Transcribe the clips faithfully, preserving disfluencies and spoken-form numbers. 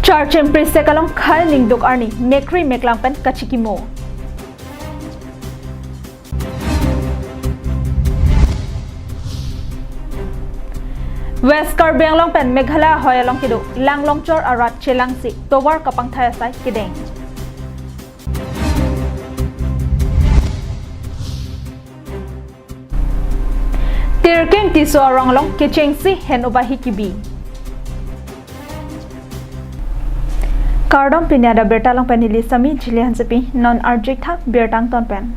Charchim Prisek along khei ningduk arni, mekri meklang pen kachikimo. West Karbi Anglong pen Meghalaya ahoi along kedo Langlongchor arat chelangsi tovar kapangthai asai kedeng. Tirking Tisso arong along kechengsi hen ubahi kibi. Kardom, pini adap birta along pen neli Sami Jili Hansepi, non arjik tha birta angton pen.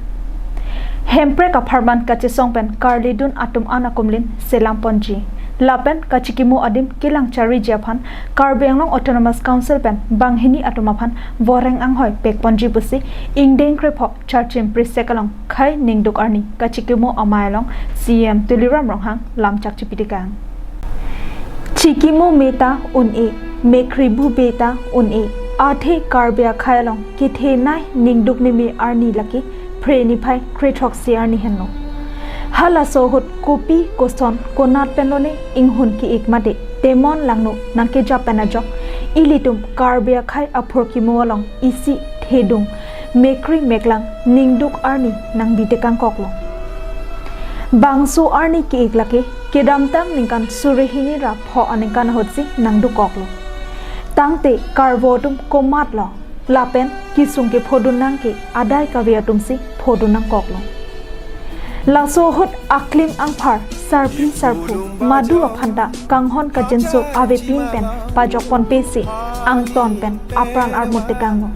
Hemprek apharman kachesong pen karlidun atum an akumlin selam ponji. Lapen kachikimo adim kelang chariji aphan Karbi Anglong Autonomous Council pen banghini atum aphan voreng anghoi pek ponji pusi ingdeng krepho Charchim Prisek along khei ningduk arni kachikimo amei along C E M Tuliram Ronghang lamchak chipitekang. Chikimo meta un-e, mekri bu beta un-e, athe Karbi akhei along kethenei ningduk nime arni lake phre niphai krethroksi arni henlo. Halaso ahut kopi koson konat penlone inghun ki-ik mate temon langno nangkejap pen ajok ilitum Karbi akhei aphurkimo along isi thedung, mekri meklang, ningduk arni nangbitekangkoklo. Bangso arni ki-ik lake kedamtang ningkan suri hini ra pho aningkan ahutsi nangdukoklo. Tangte karbo atum komatlo, lapen kesung kephodun nang ke adai kave atumsi phodun nangkoklo. Laso ahut aklim angphar, sarpi sarpo, madu aphanta kanghon kajinso avepin pen pajok ponpesi angton pen apran armut tekanglo.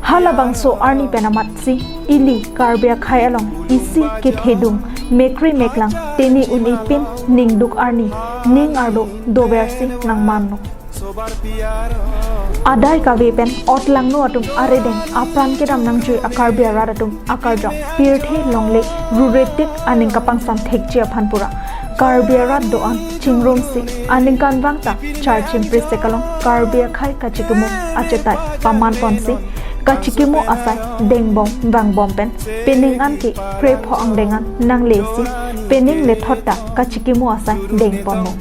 Halabangso arni pen amatsi ili Karbi akhei along isi kethedung, mekri meklang, teni un-e pin ningduk arni ning arlo doversi nangmanlo. Adai kave pen otlangno atum arideng apran kedam nangjui a-Karbi arat atum akarjong pirthe longle ruretik aning kapangsam thekji aphan pura Karbi arat do-an chingrumsi aningkanvang ta Charchim Prisek along Karbi akhei kachikimo achetai paman ponsi kachikimo asai dengbom vangbom pen pening an ke krepho angdeng an nanglesi pening lethot ta kachikimo asai dengponlo.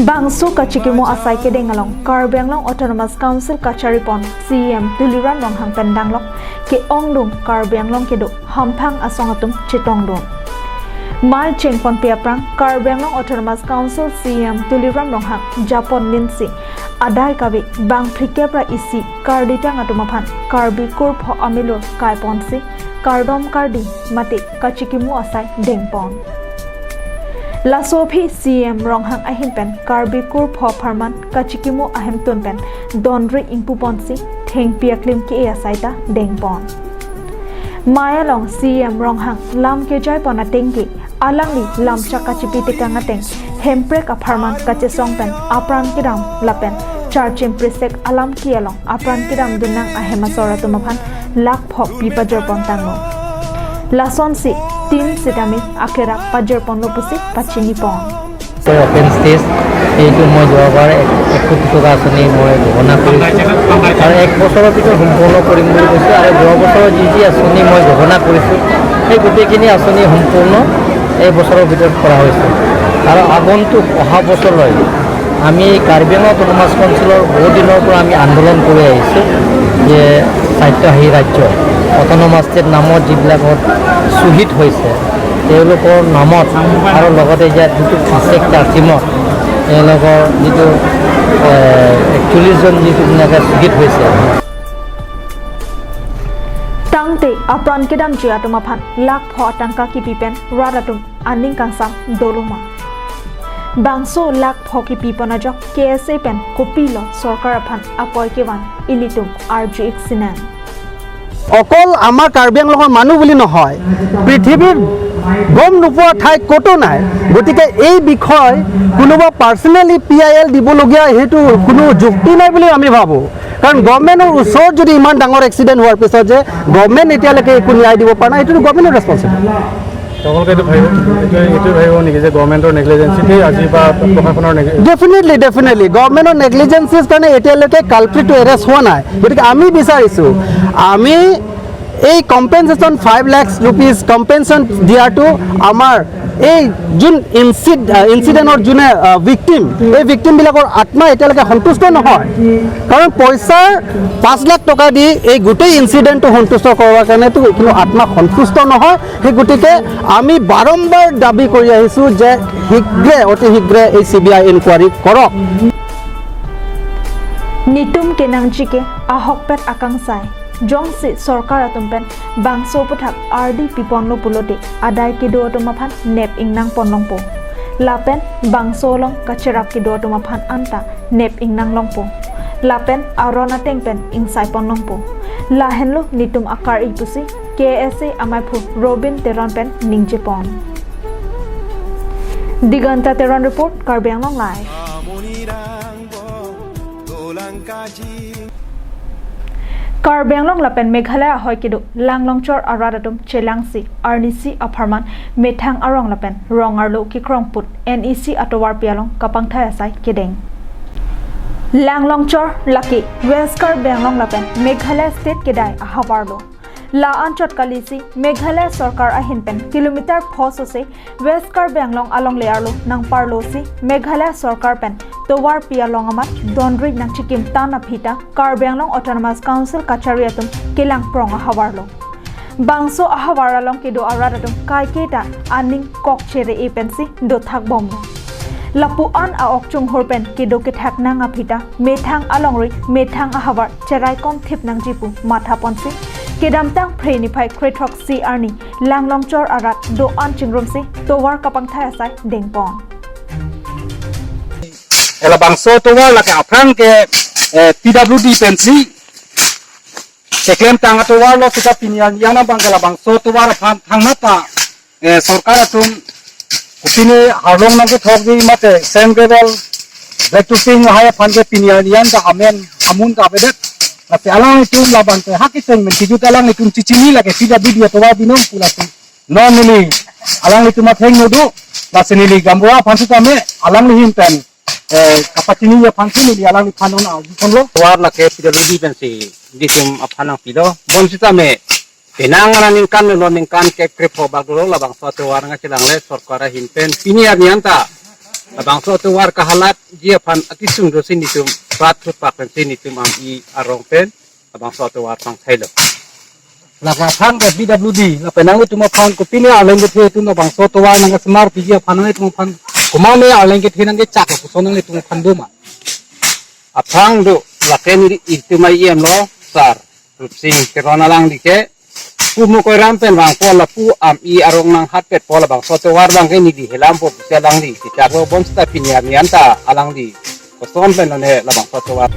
Bangso kachikimo asai kedeng along Karbi Anglong Autonomous Council kacharipon C E M Tuliram Ronghang pen danglok ke-ongdung Karbi Anglong kedo hamphang asong atum chetongdun. Mei chengponpe aphrang Karbi Anglong Autonomous Council C E M Tuliram Ronghang japon ninsi adai kave bang phlikep ra isi karlitang atum aphan Karbi kurpho amilur kaiponsi kardom kardi mate kachikimo asai dengpon. Laso aphi C E M Ronghang ahin pen Karbi kurpho apharman kachikimo ahemtun pen donri ingpuponsi thengpi aklim ke-e asai ta dengpon. Mei along C E M Ronghang lam kejaipon atengke alangli lamchak kachipitekang ateng hemprek apharman kachesong pen apran kedam lapen Charchim Prisek alam ke along apran kedam dunnang ahem asor atum aphan lakh pho pi pajorpon tanglo. Lasonsi tin sitame akerap pajorponlo pusi pachinipon. Offense test এইটো মই যোৱাবাৰ এক, এক কোটি টকা আঁচনি মই ঘোষণা কৰিছোঁ আৰু এক বছৰৰ ভিতৰত সম্পূৰ্ণ কৰিম বুলি কৈছোঁ আৰু যোৱা বছৰৰ যি যি আঁচনি মই ঘোষণা কৰিছোঁ সেই গোটেইখিনি আঁচনি সম্পূৰ্ণ এই বছৰৰ ভিতৰত কৰা হৈছে আৰু আগন্তুক অহা বছৰলৈ আমি কাৰ্বি আংলং অট'নমাছ কাউন্সিলৰ বহুত দিনৰ পৰা আমি আন্দোলন কৰি আহিছোঁ যে স্বায়ত্তশাসী ৰাজ্য, অট'নমাছ ষ্টেট নামত যিবিলাকত শ্বহীদ হৈছে, তেওঁলোকৰ নামত আৰু লগতে যে যিটো ফিছেক চাৰ্চিমত তেওঁলোকৰ যিটো, এ, একচল্লিছ জন যিটো তেনেকৈ শ্বহীদ হৈছে। Tangte apran kedamji atum aphan lakh pho atangka kipi pen rat atum aning kangsam doloma. Bangso lakh pho kipipon ajok K S A pen kopilo sorkar aphan apoi kevan ilitum arju-ik sinang. অকল আমাৰ কাৰ্বি আংলঙৰ মানুহ বুলি নহয়, পৃথিৱীৰ গম নোপোৱা ঠাই ক'তো নাই। গতিকে এই বিষয় কোনোবা পাৰ্চনেলি পি আই এল দিবলগীয়া সেইটো কোনো যুক্তি নাই বুলি আমি ভাবোঁ। কাৰণ গভৰ্ণমেণ্টৰ ওচৰত যদি ইমান ডাঙৰ এক্সিডেণ্ট হোৱাৰ পিছত যে গভৰ্ণমেণ্ট এতিয়ালৈকে একো ন্যায় দিব পৰা নাই, সেইটো গভৰ্ণমেণ্টৰ ৰেছপনচিবল। তেওঁলোকে এইটো ভাবিব, এইটো, এইটো ভাবিব নেকি যে গভৰ্ণমেণ্টৰ নেগলিজেঞ্চিতেই আজি বা প্ৰশাসনৰ নেগলি- ডেফিনেটলি, ডেফিনেটলি। গভৰ্ণমেণ্টৰ নেগলিজেঞ্চিৰ কাৰণে এতিয়ালৈকে কালপ্ৰিটটো এৰেষ্ট হোৱা নাই। গতিকে আমি বিচাৰিছোঁ, আমি এই compensation five lakh rupees compensation দিয়াটো আমাৰ এই যোন ইনচিড ইনচিডেণ্টৰ যোনে ভিকটিম, এই ভিকটিমবিলাকৰ আত্মা এতিয়ালৈকে সন্তুষ্ট নহয়। কাৰণ পইচাৰ পাঁচ লাখ টকা দি এই গোটেই ইনচিডেণ্টটো সন্তুষ্ট কৰাৰ কাৰণেতো কোনো আত্মা সন্তুষ্ট নহয়। সেই গতিকে আমি বাৰম্বাৰ দাবী কৰি আহিছোঁ যে শীঘ্ৰে, অতি শীঘ্ৰে এই চি বি আই ইনকুৱাৰী কৰক। Netum kenangji ke ahokpet akangsai. Jongsi sorkar atum pen bangso aputhak ardi piponlo pulote adai kedo atum aphan nep ingnang ponlongpo. Lapen bangso along kacherap kedo atum aphan anta nep ingnang longpo. Lapen aron ateng pen ingsai ponlongpo. Lahenlo netum akar-i pusi K S A amaiphu Robin Teron pen ningjepon. Diganta Teron report, Karbi Anglong Live. Karbi Anglong lapen Meghalaya ahoi kedo Langlongchor arat atum chelangsi arnisi apharman methang arong lapen rong arlo kekrong put N E C atovarpi along kapangthai asai kedeng. Langlongchor lake West Karbi Anglong lapen Meghalaya state kedai ahavarlo. La anchot kalisi Meghalaya sorkar ahin pen kilometer pho sose West Karbi Anglong alongle arlo nangparlosi Meghalaya sorkar pen tovarpi along amat donri nangchikim tan aphi ta Karbi Anglong Autonomous Council kachari atum kelang prong ahavarlo. Bangso ahavar along kedo arat atum kaiketa aning kok chere-e pensi dothak bomlo. Lapu-an a-ok chunghur pen kedo kethak nang aphi ta methang alongri methang ahavar cheraikom thip nangji pu matha ponsi kedamtang Phre niphai krethrok si arni Langlongchor arat do-an chingrumsi tovar kapangthai asai dengpon. Ela bangso tovar lake aphrang ke, eh, P W D pensi keklem tang atovarlo, sita pini arni anabang ke labangso tovar aphan thangnat ta, eh, sorkar atum kopine arlong nangkethok di mate sand gravel, black topping lahai aphan ke pini arni an ta amen amun ta avedet. Lasi alanglitum labang ke hakiseng men kijut alanglitum chichini lake P W D atovar binong pu lasi non neli alanglitum atheng nodo, lasi neli gaonbura aphan sitame alangli ahin pen, eh, kapachini aphan si neli alangliphan non arjuponlo. Tovar lake P W D pensi netum aphan nangpilo. Bonsitame penang aningkan lo, ningkan kep krepho bak dolo labangso tovar nangchelangle sorkar ahin pen. Pini arni anta labangso tovar kahalatji aphan akisung dosi netum rat thutpak pensi netum am-i arong pen labangso tovar pangthailo. Lake aphrang ke P W D, lapen nanglitum aphan kopine arleng kethe atum labangso tovar nangkesemar piji aphan nanglitum aphan komatne arleng kethe nangkechak lapuson nanglitum aphan doma. Aphrang do, lake neli itum a-E M lo, sir Rupsing Teron alangli ke, pu Mokoiram pen vangpo lapu am-i arong nanghatpetpo labangso tovar abang ke neli helampo pusi alangli kechaklo, bonsita pini arni anta alangli koson pen lone labangso tovar.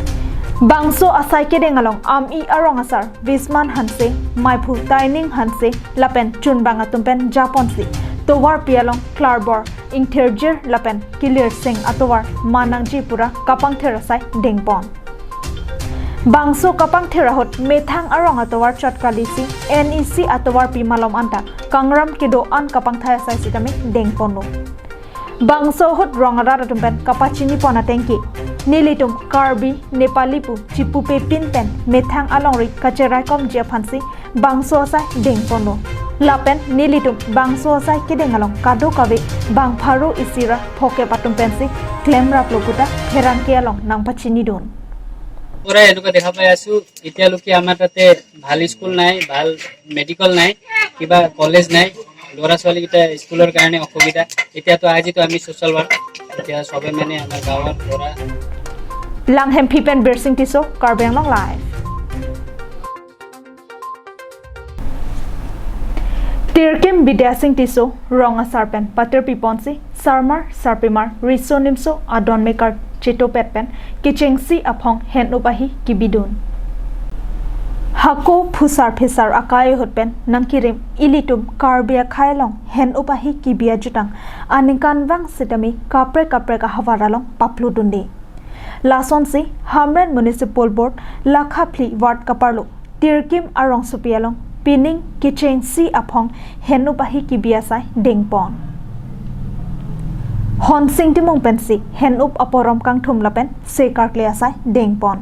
Bangso asai kedeng along am-i arong asar Visman Hanse, maiphu Taining Hanse lapen chunbang atum pen japonsi tovarpi along klarbor, ingtherjir lapen kilirseng atovar ma nangji pura kapangther asai dengpon. Bangso kapangther ahut methang arong atovar chot kalisi N E C atovarpi malom anta kangram kedo-an kapangthai asai sitame dengponlo. Bangso ahut rong arat atum pen kapachinipon ateng ke, nelitum Karbi, Nepali pu chipupepin pen methang alongri kacheraikomji aphansi bangso asai dengponlo. Lapen nelitum bangso asai kedeng along kadokave bang pharo isi ra phokep atum pensi klemraplo puta pherangke along nangpachinidun. পৰে এনেকুৱা দেখা পাই আছো। এতিয়ালৈকে আমাৰ তাতে ভাল স্কুল নাই, ভাল মেডিকেল নাই, কিবা কলেজ নাই। ল'ৰা ছোৱালীকেইটা স্কুলৰ কাৰণে অসুবিধা। এতিয়াতো আজিতো আমি ছ'চিয়েল ৱাৰ্ক, এতিয়া সবে মানে আমাৰ গাঁৱৰ ল'ৰা Langhem Phipen Birsing Tisso, Karbi Anglong Live. Tirkim Bidya Sing Tisso rong asar pen patir piponsi sarmar sarpimar riso nimso adon mekar chetopet pen kechengsi aphong hen-up ahi kibidun. Hako phusar phesar akai ahut pen nangkirim ilitum Karbi akhei along hen-up ahi kibi ajutang aningkanvang sitame kaprek kaprek ahavar along paplodunde. Lasonsi Hamren Municipal Board Lakhaphli Ward kaparlo Tirkim arongsopi along pining kechengsi aphong hen-up ahi kibi asai dengpon. Honsing Timung pensi hen-up aporom kangthum lapen se karkle asai dengpon.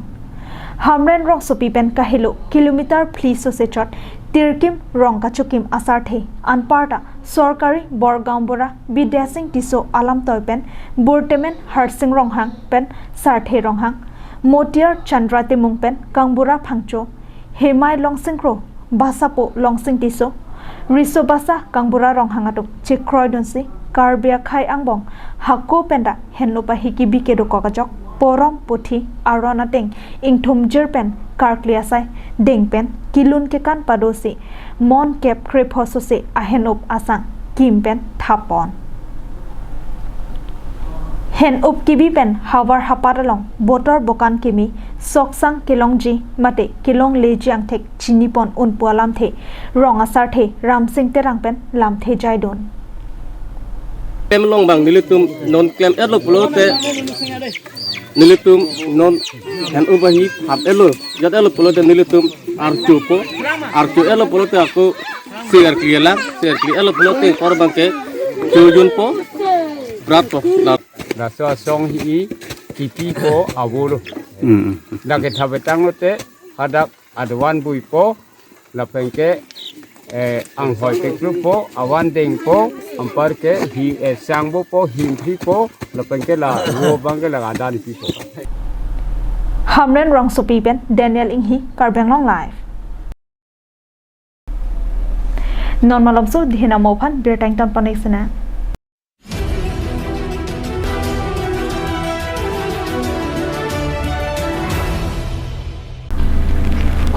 Hamren Rongsopi pen kahelo kilometer phli sose chot Tirkim Rongkachokim asarthe anparta sorkari bor gaonbura Bidya Sing Tisso alamtoi pen Burtemen Harsing Ronghang pen Sarthe Ronghang, Motiar Chandra Timung pen Kangbura Phangcho, Hemai Longsing Kro, Basapo Longsing Tisso, Riso Basa Kangbura Ronghang atum chekroidunsi Karbi akhei angbong hako penta henlo pahi kibi kedokok ajok porom puthi aron ateng ingthumjir pen karkli asai deng pen kilun kekan padosi mon kep krepho sose ahenop asang kim pen thapon. Henop kibi pen havar hapat along botor bokan kimi soksang kelongji mate kelongleji angthek chinipon unpo alamthe rong asarthe Ramsing Terang pen lamthe jaidun. Klem long bang nelitum non klem-etlo pulote nelitum non henop ahi hap-etlo, jat-etlo pulote nelitum archupo, archu-etlo pulote ako si arkli lang, si arkli-etlo pulote por bangke chojunpo, bratpo. La- Laso asong hi kipipo avelo. Hmm. Lake thabetang lote hadak adovan buipo, lapenke, eh, anghoi keklupo, avan dengpo, anparke hi, eh, sangbopo, himphripo, lapenke la ro bangke la adan pipo. Hamren Rongsopi pen Daniel Inghi, Karbi Anglong Live. Non malomso dihina mophan birta ington panik sena.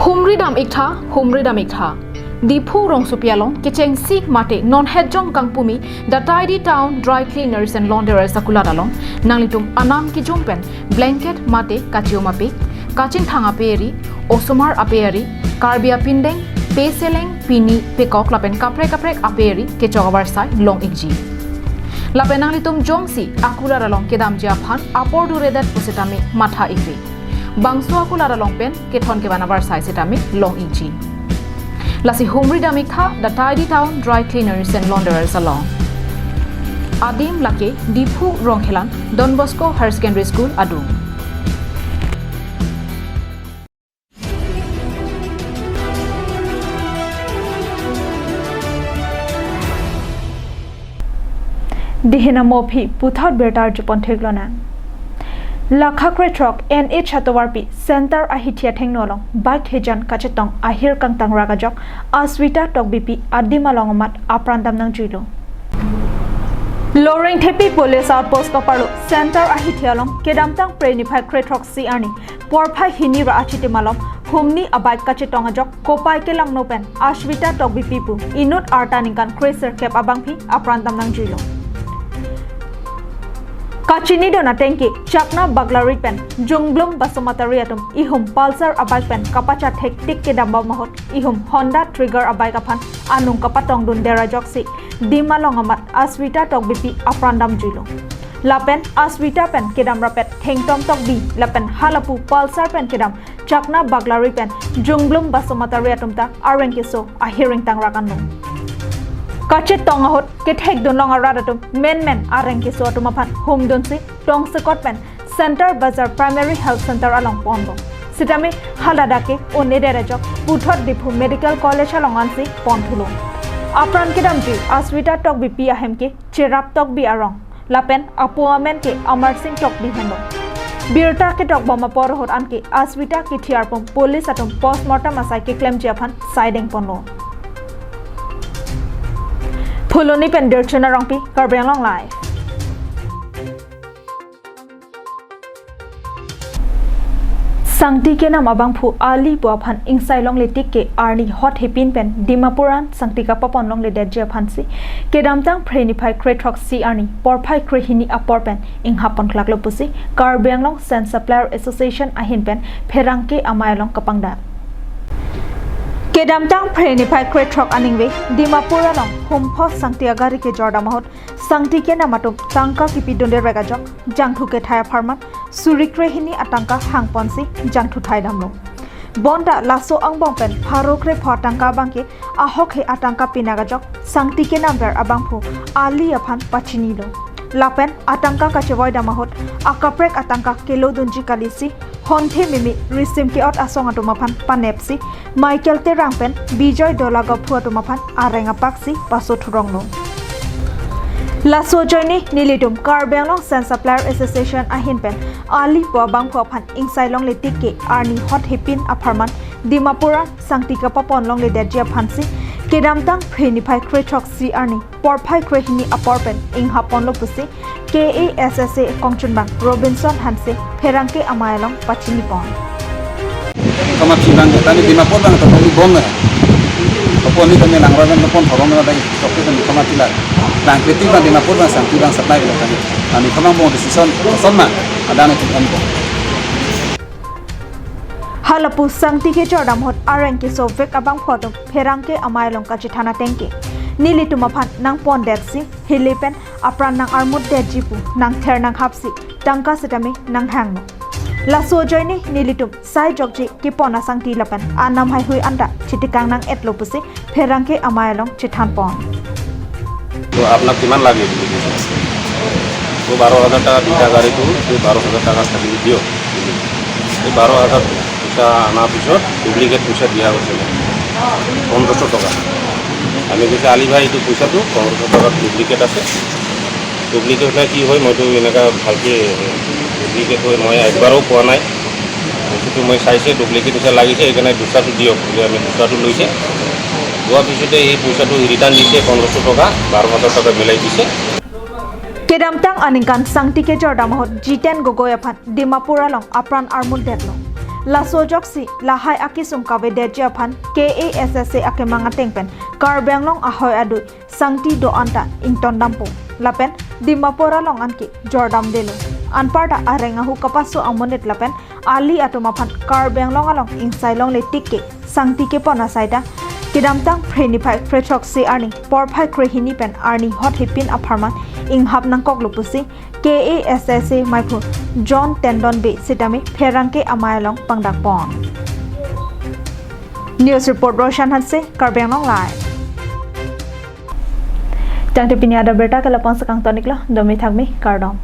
Humri dam iktha, humri dam iktha. Diphu Rongsopi along kechengsi mate non hetjong kangpumi The Tidy Town Dry Cleaners and Launderers akulat along nanglitum anam kijum pen blanket mate kachium apik, kachingthang ape ari, osomar ape ari, Karbi apindeng, peseleng, pini, pekok lapen kaprek kaprek ape ari kechok avarsai long ikji. Lapen nanglitum jongsi akulat along kedamji aphan apor duredet pusitame matha ikri. Bangso akulat along pen kethon kevan avarsai sitame long ikji. Lasi humri dam iktha The Tidy Town Dry Cleaners and Launderers along. Adim lake Diphu Rongkhelan Don Bosco Higher Secondary School adung. Dihina mophi puthot birta arjupon theklonang. Lakha krethrok N H atovarpi Center ahithi athengno along bike hejan kachetong ahir kangtang rak ajok Aswita Tokbipi adim along amat apran dam nangjuilo. Lorengthepi Police Outpost kaparlo Center ahithi along kedamtang Phre niphai krethrok si arni porphai hini ra achitim along humni abike kachetong ajok kopai kelangno pen Aswita Tokbipi pu inut arta ningkan kresirkep abangpi apran dam nangjuilo. Kachinidun atengke Chakna Baglari pen Jungblum Basumatary atum ihum Pulsar abike pen kapachethek tik kedambom ahut ihum Honda Trigger abike aphan anung kapatongdun der ajoksi dim along amat Aswita Tokbipi apran damjuilo. Lapen Aswita pen kedam rapet Thengtom Tokbi lapen halapu Pulsar pen kedam Chakna Baglari pen Jungblum Basumatary atum ta areng keso ahir ingtang rak anlo. Kachetong ahut kethekdun long arat atum menmen areng keso atum aphan humdunsi tongsekot pen Center Bazar Primary Health Center along ponlo. Sitame haladak ke un-edet ajok puthot Diphu Medical College along ansi ponthulo. Apran kedamji Aswita Tokbipi ahem ke Cherap Tokbi arong lapen apo amen ke Amar Sing Tokbi henlo. Birta ketokbom apor ahut anke Aswita kethi arpum police atum postmortem asai keklemji aphan saideng ponlo. Phuloni pen Dirchuna Rongpi, Karbi Anglong Live. Sangti kenam abangphu Ali pu aphan ingsai longle tik ke arni hot hepin pen Dimapur an sangti kapapon longle detji aphansi kedamtang Phre niphai krethrok si arni porphai krehini apor pen inghap pon klaklo pusi Karbi Anglong Sand Supplier Association ahin pen pherangke amei along kapangdak. Kedamtang Phre niphai krethrok aningve Dimapur along humpho sangti agari kejor dam ahut sangti kenam atum tangka kipidunde rek ajok jangthu kethai apharman suri krehini atangka hangponsi jangthu thai damlo. Bonta laso angbong pen pharo krepho atangka abangke ahokhe atangka pinak ajok sangti kenamver abangphu Ali aphan pachinilo. Lapen atangka kachevoi dam ahut akaprek atangka kelodunji kalisi Honthe mimi risim ke-ot asong atum aphan panepsi Michael Terang pen Bijoy Dolagaphu atum aphan areng apaksi paso thuronglo. Laso ajoine nelitum Karbi Anglong Sand Supplier Association ahin pen ali pu abangphu aphan ingsai longle tik ke arni hot hepin apharman Dimapur an sangti kapapon longle detji aphansi kedamtang Phre niphai kre throksi arni porphai kre hini apor pen inghap ponlo pusi K A S S A kongchunbang Robinson Hanse pherangke amei along pachini pon. Kamachi bang tani Dimapur bang tani bom na. Kapon ni tani langroi bang kapon thorong na dai tokke tani kamachi la. Bang kreti bang Dimapur bang sangti bang supply bang tani. Ani kamang bom decision son ma. Adang itu kan bom. Halapu sangti kejordam ahut areng kesovek abangphu atum pherangke amei along kachethan ateng ke nelitum aphan nangpondetsi hile pen apran nang-armut detji pu nangther nanghapsi tangka sitame nanghangno. Laso ajoine nelitum sai jokji kepon asangti lapen anam haihui anta chitikang nang-etlo pusi pherangke amei along chethan pon. তো আপোনাক কিমান লাগে বুলি কৈছে। তো বাৰ হাজাৰ টকা দুটা গাড়ীটো, তো বাৰ হাজাৰ টকা থাকি দিয়ক। এই বাৰ হাজাৰ পইচা অনাৰ পিছত ডুপ্লিকেট পইচা দিয়া গৈছে পোন্ধৰশ টকা। আমি কৈছে, আলি ভাই, এইটো পইচাটো পোন্ধৰশ টকাত ডুপ্লিকেট আছে। ডুপ্লিকেট হ'লে কি হয়, মইতো এনেকুৱা ভালকৈ ডুপ্লিকেট হয় মই একবাৰো পোৱা নাই। বস্তুটো মই চাইছে, ডুপ্লিকেট পইচা লাগিছে, সেইকাৰণে দুটাটো দিয়ক বুলি আমি দুটাটো লৈছে। লোৱাৰ পিছতে এই পইচাটো ৰিটাৰ্ণ দিছে, পোন্ধৰশ টকা, বাৰ হাজাৰ টকা মিলাই দিছে। Kedamtang aningkan sangti kejordam ahut Jiten Gogoi aphan Dimapur along apran armut detlo. Laso ajoksi lahai akesung kavedetji aphan K A S S A akemang ateng pen Karbi Anglong ahoi adui sangti do-an ta ington dampo. Lapen Dimapur along anke jordam detlo. Anparta areng ahu kapaso amonit lapen ali atum aphan Karbi Anglong along ingsai longle tik ke sangti kepon asai ta kedamtang Phre niphai kre throksi arni porphai kre hini pen arni hot hepin apharman inghap nangkoklo pusi K A S S A meiphu John Tendon Bey sitame pherangke amei along pangdak pon. News report Roshan Hanse, Karbi Anglong Live. Tangte pini adak abirta ke lapu-an si kangton iklo, domi thakmi, kardom.